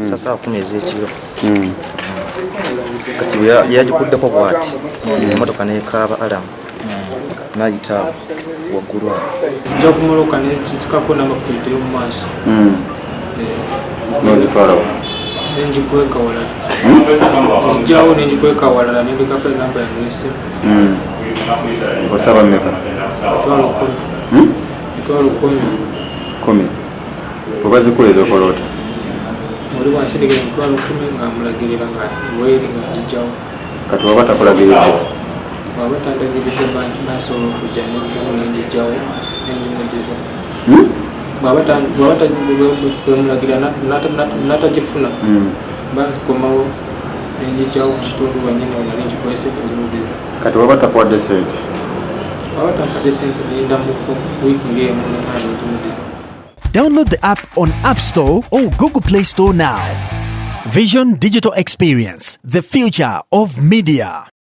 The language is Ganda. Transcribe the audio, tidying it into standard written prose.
Saa 10 ez'ekiro. Kati bwe yagikuddeko bw'ati, emmotoka n'ekaaba alarm, n'ayita awo waggulu awo. Nzija ku mmotoka ne nsikako number plate ey'omu maaso. Nozitwalawo? Ne ngikweka walala. Nzigyawo ne ngikweka walala ne ndekako enamba yange y'essimu. Osaba mmeka? 100,000. 100,000. 10. Oba zikuweza okola ota? Oli bw'ansindikira 100,000 nga mulagirira nga weeri nga ngigyawo. Kati waba takulagiridde? Bw'aba tandagiridde mba nsobola okujja ne ngigyawo ne ngimuddiza. Bw'aba bwe mulagira n'atagifuna, mba nkomawo ne ngigyawo mu kitundu wennyini we nali ngikwese ne ngimuddiza. Kati waba takuwadde sente? Bw'aba tampadde ssente nindamuko wiiki ng'emu ne mmala ne ngimuddiza. Download the app on App Store or Google Play Store now. Vision Digital Experience, the future of media.